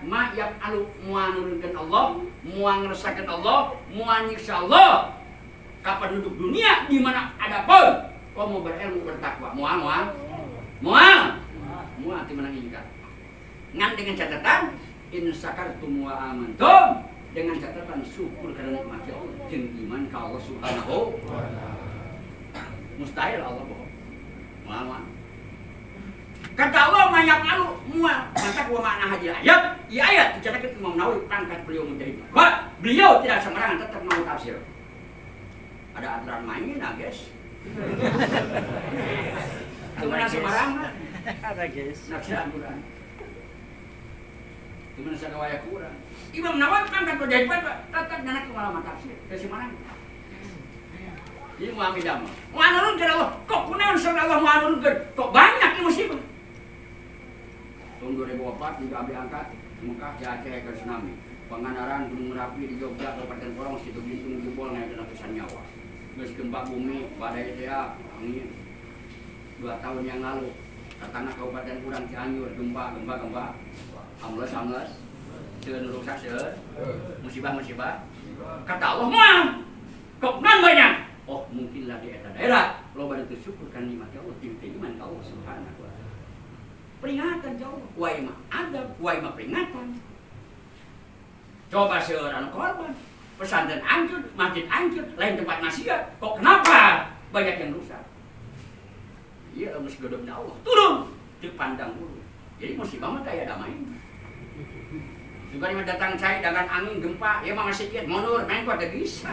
Ma yaf'alu, moal nurunkeun Allah, moal ngeresakeun Allah, moal nyiksa Allah ka penduduk dunia di mana ada pun. Kau mau berilmu, bertakwa, moal, moal, moal, moal ti menang ingkar. Ngan dengan catatan in syakartum wa amantum, dengan catatan syukur karena nikmat Allah jeung iman ka Allah Subhanahu. Mustahil Allah bohong. Moal, moal. Kata Allah ma yaf'alu, moal. Maka wa makna hadil ayat, iya, ayat dicatatkan Imam Nawawi, pangkat beliau menjadi. Wah, beliau tidak sembarangan, tetap mau tafsir. Ada aturan main, nah guys. Cuma sembarangan. Ada, guys. Nafsir Al-Quran. Cuma sakawaya kurang. Imam Nawawi pangkat menjadi tetap nyanak ulama tafsir. Dari mana? Jadi mau ambil dama. Mau nurunkeun Allah. Kok kunaon saur Allah mau nurunkeun? Kok banyak yang musibah? Tahun 2004 juga ambil angkat Mekah, Aceh ke tsunami. Pangandaran, Gunung Merapi di Jogja, Kabupaten Porong, Situ Gintung jebol, naik ratusan nyawa. Geus gempa bumi, badai teh angin. 2 tahun yang lalu, tanah Kabupaten Kurang, Cianjur, gempa, gempa, gempa. Ambles, ambles. Seueur nu ruksak, seueur. Musibah, musibah. Kata Allah, moal. Kok nan banyak? Oh, mungkinlah di eta daerah loba teu syukur kan nikmat Allah, jeung teu iman ka Allah Subhanahu wa Taala. Peringatan jauh, wa ima adab, wa ima peringatan. Coba seueur anu korban. Pesantren hancur, masjid hancur, lain tempat maksiat. Kok kenapa banyak yang rusak? Iya, mesti godobna Allah. Turun, dipandang dulu. Jadi musibah mah kayak damai. Juga ini datang cai dengan angin, gempa, ya mah masih kiat mundur, main kok ada bisa.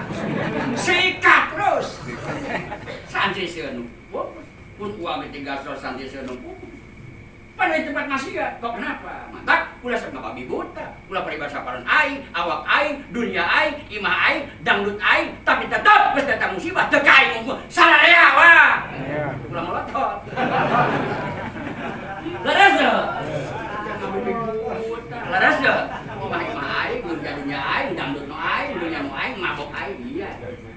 Sikat terus. Santri sieun. Pun uang tiga santri sieun. Pada di tempat maksiat, kok kenapa? Mantap, ulah sok babi buta, ulah paribasa paron aing, awak aing, dunia aing, imah aing, dangdut aing, tapi tetap geus datang musibah teu ka aing unggul. Sararea wah. Iya. Ulah melotot. Leres teu? Leres teu? Imah imah aing, dunia dunia aing, dangdut nu aing, dunia nu aing, mabok aing, iya.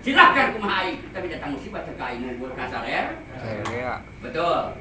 Silahkan kumaha aing, tapi datang musibah teu ka aing unggul ka sarer. Saya Betul.